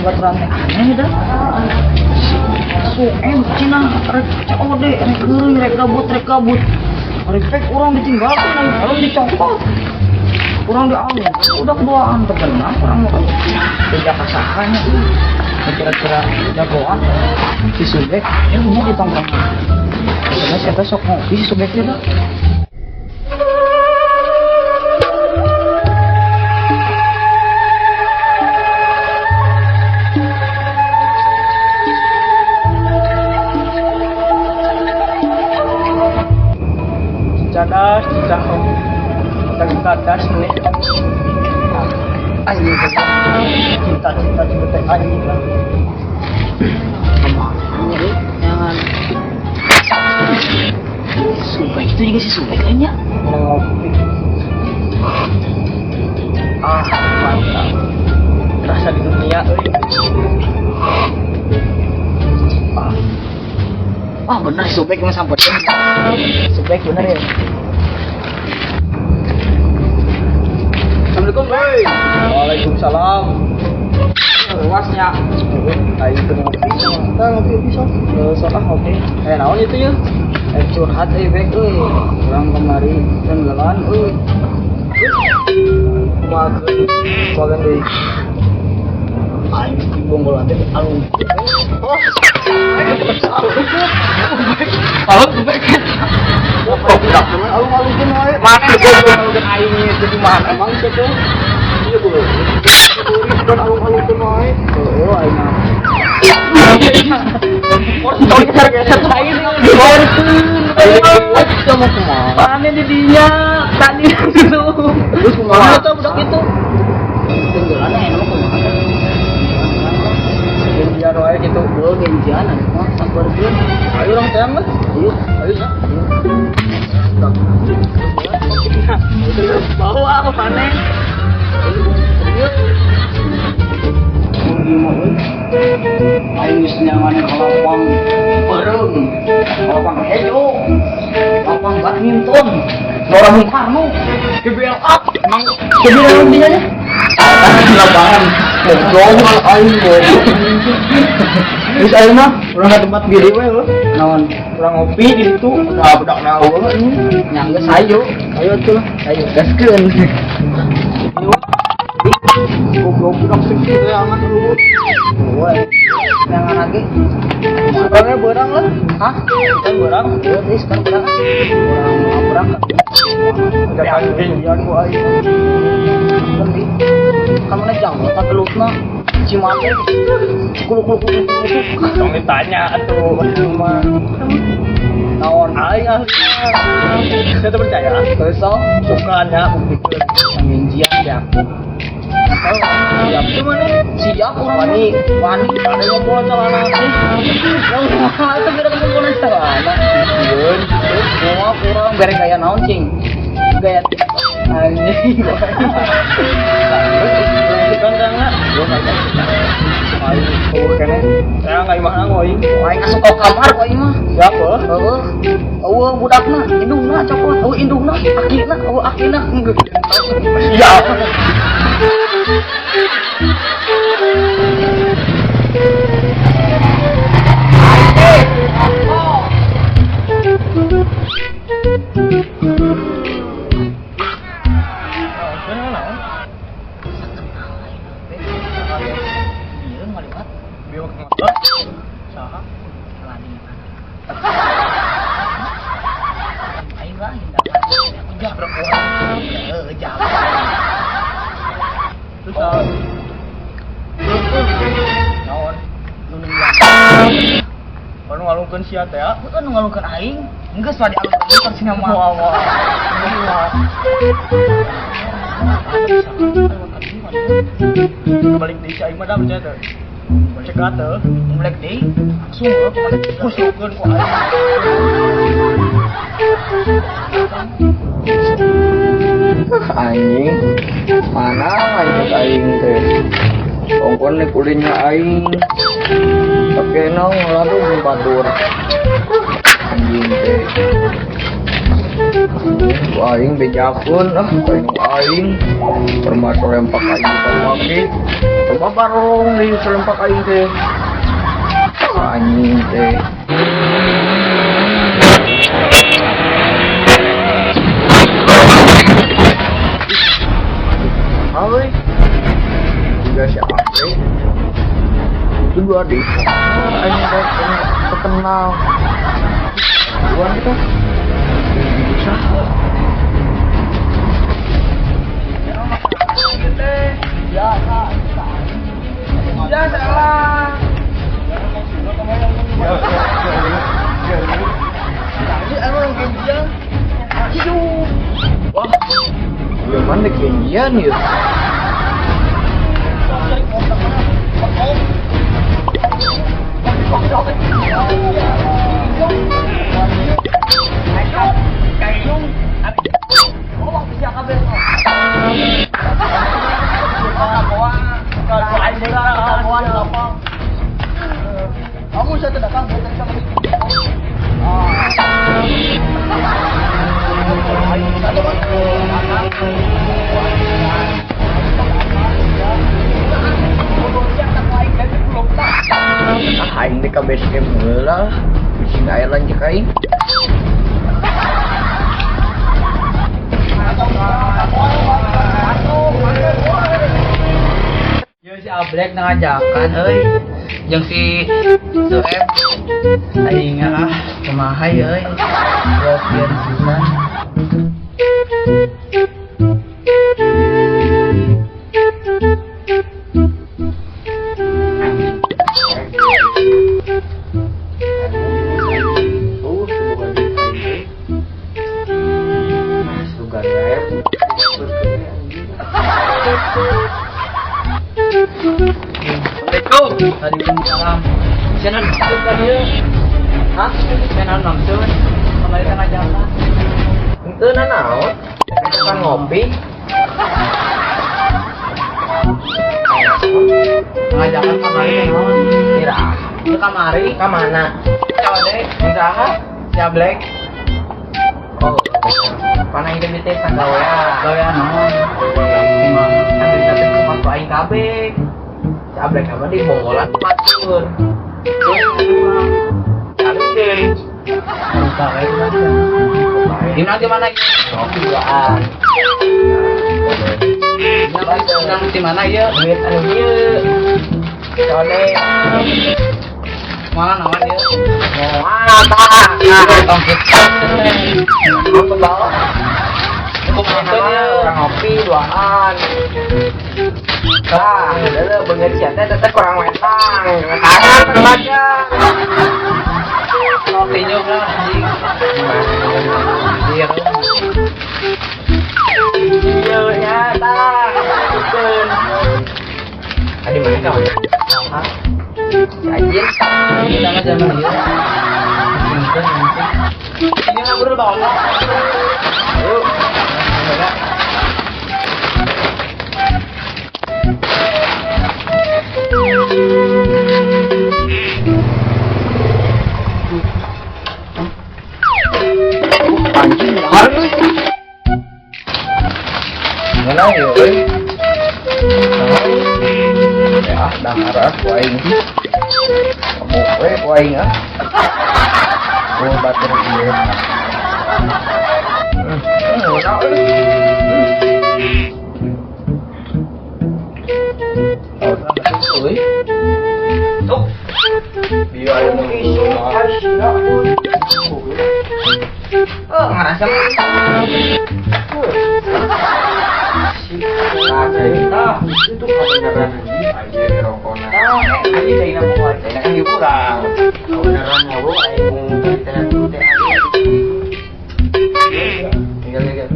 Baturan teh aneh dah. Suem cenah rek COD, rek heureuy, rek gabut, rek gabut. Rek urang ditinggalkeun, aing helm dicopot. Urang dialung, udah keduaan terkenal urang mah. Beda kasahanya euy. Kira-kira jagoan si Subek, ya mau di tongkrongan. Terus eta sok ngopi si Subek teh dah. Cadas, cicahong, cadas nih. Anjing, cinta-cinta juga teh anjing lah. Jangan. Subek itu juga si Subek lainnya. Ngopi. Ah, mantap. Rasa di dunia, euy. Ah, bener si Subek emang sampai. Subek bener ya. Assalamualaikum, wey. Waalaikumsalam. Luasnya. Ayo ke ngopi. Kita ngopi bisa. Sok ah ngopi. Eh, naon itu ya? Curhat euy bek euy. Urang kemari tenggelan euy. Kumaha kumaha deui. Aing di bonggolan teh alung. Oh. Alung bek. Alung-alungkeun wae. Mana alung-alungkeun aing jadi mana emang kitu? Iya boleh. Turis alung-alungkeun wae. Heeh aing mah. Orang geser-geser aing dibawakeun. Sama kumaha? Mana di dinya tadi gitu. Terus kumaha eta budak itu? Tenggelan enak mah kumaha? Genjian wae gitu. Heuh genjian anu mah sampeurkeun. Ayo urang teang lah. Ayo. Ayo ya. Bawa apa panen? Aing geus nyangan ka lapang beureum, lapang hejo, lapang badminton, Gelora Bung Karno, GBLA, Emang GBLA dinya nya. Lapangan goblok aing goblok. Terus aing mah urang ka tempat gede we heuh. Naon? Urang ngopi di situ, udah budak naon Nya geus hayu. Ayo atuh lah. Ayo gaskeun. Goblok budak seksi teh angan dulu. Woi. Nyangan lagi. Sekarangnya berang lah. Hah? Kan berang. Heuh, sekarang berang. Urang berang. Udah kan genjian ku aing. Nanti kamu naik jauh tak kelutna Cimande kuluk kuluk kuluk kuluk. Tong ditanya atuh mah. Naon? Aing ahlinya. Saya tuh percaya. Besok Sukanya buktikeun. Genjian ya. Siap tuh mana? Siap urang Wani. Wani. Ada ngumpul celana nih. Nah, itu beda kumpulan celana. Yeun. Semua kurang bere gaya naon cing. Gaya anjing. Sukan tangga. Gua kagak suka. Aing eueuh keneh. Saya nggak imah aing. Aing asup ka kamar ku aing mah. Siap heuh. Heueuh. Eueuh budakna, indungna cokot, eueuh indungna, akina, eueuh akina. Siap. Ieu ngaliwat Biwak motor. Saha? lani. Aing lah hindaran. Aku jauh. Perempuan. Heeh, jauh. Terus saha? Naon? Nu nungguan. Anu ngalungkeun sia teh ya? Heeh, nu ngalungkeun aing. Geus lah dialungkeun sina mah. Moal moal. Moal. Balik deui si aing mah dah percaya teu? Cegat teu? Black Day langsung heuh kumaha. Kusukeun ku aing. Anjing, mana lanjut aing teh? Kongkon nih kulinya aing. Tapi enak ngelalu jeung batur. Anjing teh. Ku aing bejakeun ah, aing aing. Termasuk rempak aing dipake. Coba barong di selempak aing teh. Anjing teh. Halo, juga si Apre itu dua deh. Aing teh terkenal. Dua kita bisa. Ya, salah. Wah, gimana genjian ya? Kamu saya datang Ah, aing teh ka base camp heula. Bising aya lanjut aing. Yo si Ablek ngajakan euy. Jeung si Sueb aing ah kumaha euy. Lopian pisan. Oh, semoga duit aing teh. Ah, sugan wae. Assalamualaikum. Waalaikumsalam. Sianan maksud tadi ya? Hah? Sianan maksud? Kembali tengah jalan. Henteu nanaon? Kan ngopi. Tengah jalan kamari naon? Kira Itu kamari. ka mana? Code. Saha? Si Ablek. Oh, panah teh teh sagawean. Gawean naon? Kan bisa teh kumaha aing kabeh. Si Ablek mah di Mongolan batur. Aduh, Lupa kayak gitu. Di mana di mana? Ngopi duaan. Di mana ya? Duit anu ieu. Code. Mana naon ya? Moal tah. Tong kita. Apa bawa? Cukup gitu ya. Urang ngopi duaan. Tah, deuleu beungeut sia teh teteh kurang wetang. Wetangan tenaga. Kopinya lah anjing. Iya. Iya nya tah. Keun. Adi mana kau? Hah? Si Ajin. Kita mah zaman ieu. Ini mah buru bawa. Ayo. Anjing, harus. Gimana ya, euy? Ya, dahar ah ku aing. Kamu we ku aing ah. Oh, batur ieu. Enak euy. Oh, euy. Tuh. Biar anu Oh, ngerasa. Nah, itu kebenaran anjing aja rokona. Ah, anjing dari nama gua. Saya kan dikurang. Kebenaran nyawa aing teh teh Tinggal tinggal.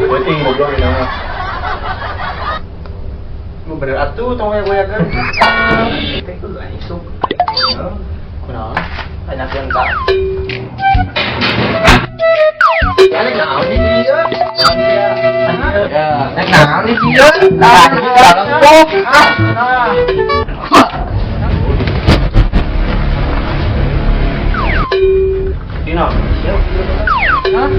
Penting goblok ini mah. Lu bener atuh tong goya-goyakeun. Teh anjing sok. Kunaon? Banyak yang tak. Ya nek naon di dieu? Ya. Nek naon di dieu? Nah, lempok. Ah. Hah?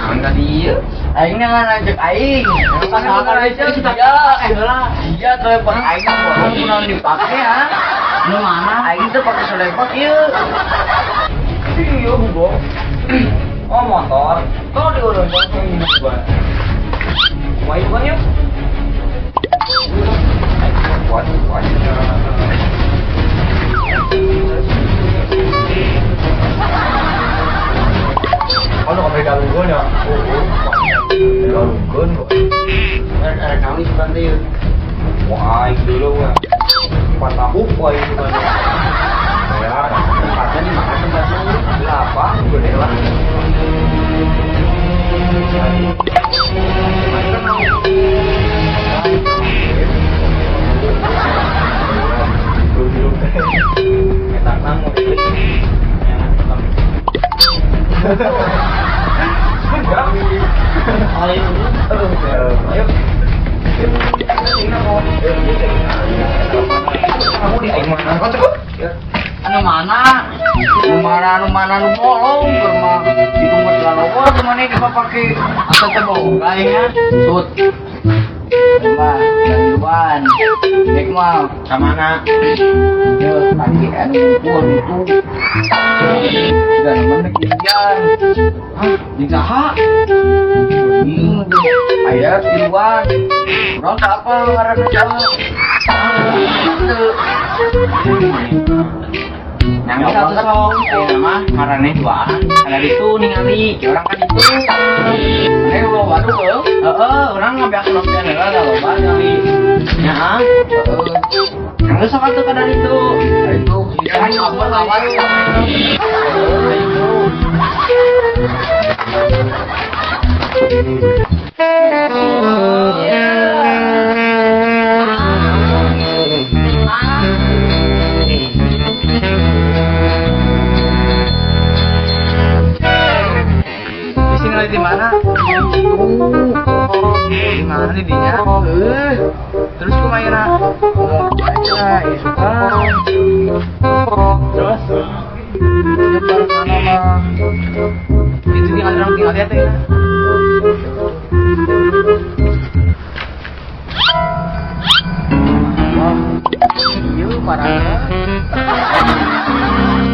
Naon ka dieu? Aing ngan ngajak aing. Pas aja kita ya. eh heula. Iya, telepon aing bolong kunaon dipake ha. Nu mana? Aing teh pake selempot ieu. Iya, goblok. Oh, motor. Tolong diurus ini gua. Wah, itu kan yuk. Kuat, kuat. Oh, nu kabeh galungkeun ya. Oh, galungkeun kok. Rek naon isukan teh ieu? Wah, aing dulu wah. Patah wah itu kan. Ya, Tempatnya di mana tempatnya? Lapang gede lah. Eta nang mau beli. Ayo. Ayo. Kamu di aing mana? Anu mana? Nu mana nu mana nu bolong keur mah ditunggu lalawar kumaha dipapake Asa teh boga aing nya. Sut. Mah, dan Dek mah Ka mana? Yo, tadi anu ngumpul itu. Dan mana kian. Hah? Jeung saha? Aya tiluan. Urang tak apa ngaranna saha. Teu. Nang satu song, aya mah marane duaan. Ada ditu ningali, ke urang kan itu. Ane lo waduh heuh. Heeh, urang ngabeak nonton heula da loba ningali. Nya, Heeh. Nang geus sok atuh ka ditu. Itu. Ayo, Apa lawan? Di sini lagi di mana? Di mana di dinya? Terus kumaha na? Ngomong aja, isukan. Terus Ya barusan mah. itu tinggal orang tinggal lihat ya. Wah, iya parah.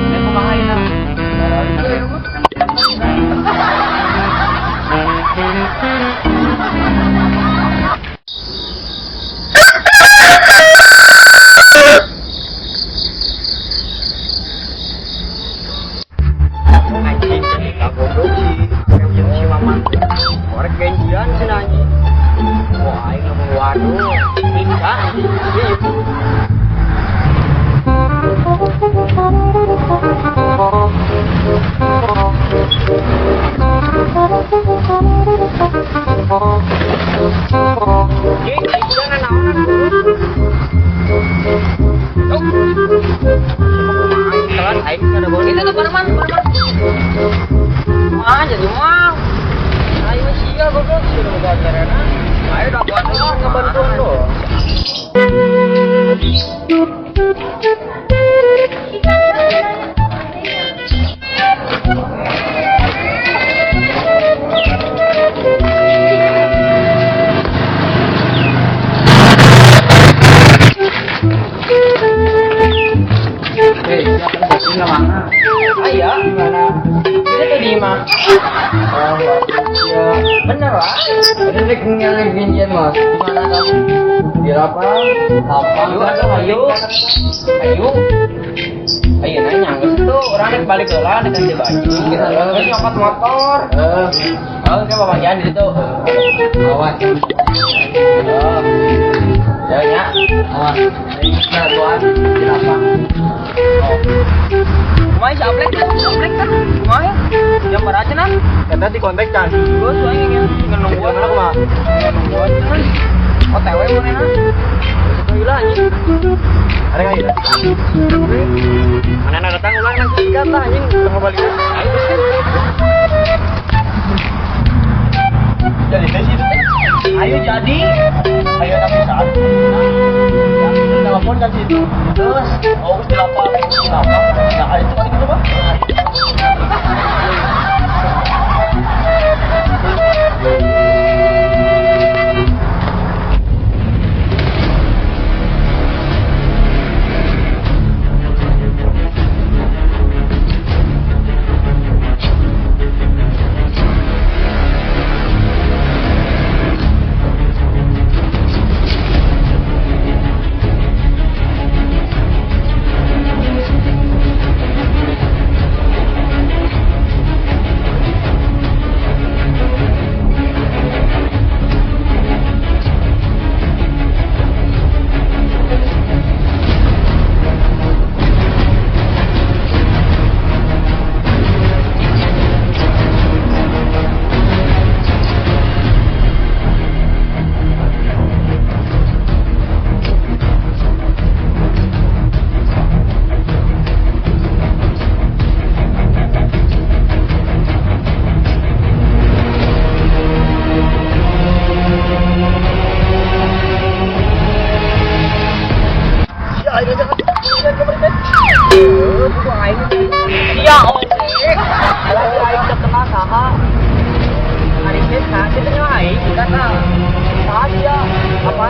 Ini kumaha ya? Anjing jadi kagoblok sih. Kayak si Maman. Korek genjian sih anjing. Wah, aing ngomong waduh. Bisa anjing. Iya. Geng, jangan naonan. Telan aing kada boleh. Itu tuh parman, parman. Mah jadi mah. Ayo sia goblok sih nu gajarana. Ayo dah buat ngebantuan lo. Eh, siapa sih mana? Aya, Di mana? Kita tadi mah. Oh, iya. Bener lah. Ini rek nyari genjian mah. Di mana tuh? Di lapang, lapang. Ayo, ayo, ayo. Ayo. Ayo nanya geus tuh, urang rek balik heula rek ganti baju. Terus nyokot motor. Eh, Oh, kayak babagian di situ. awas. Oh. Ya nya. Awas. Nah, tuan di lapang. Oh. Kumaha si Ablek kan? Ablek kan? Kumaha? Jam berapa cenah? Eta di kontak kan. Geus aing ingin nungguan. Mana kumaha? Nungguan cenah. OTW manehna. Geus heula anjing. Ada nggak ya? Mana datang ulang nang sikat lah anjing tengah balik. Ayo geus kan. Jadi teh sih itu teh. Ayo jadi. Ayo tapi saat. Telepon kan situ. Terus Oh, geus di lapang, di lapang. Nah, itu kan gitu, Pak.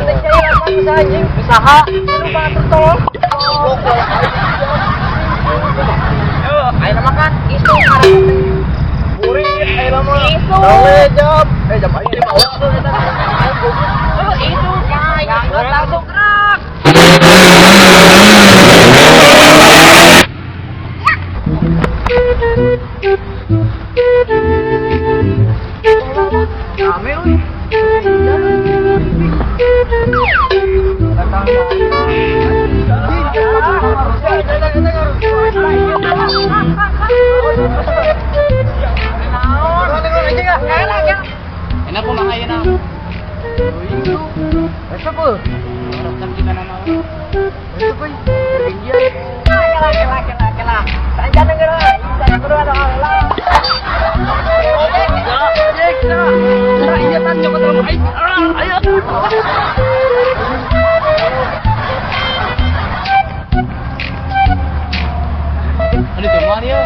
Urang teh cai apa bisa anjing? Usaha. Lu batur tolong. Yo, ayo makan. Isu ngaran teh. Burit ayeuna mah. Isu. Rame jam. Eh jam aing dibawa tuh eta. Ayo goblok. Oh, itu. Jangan langsung gerak. Rame euy. Enak kumaha ayeuna? Besok euy. Resep juga nama. Besok euy. Ano tuh Mario?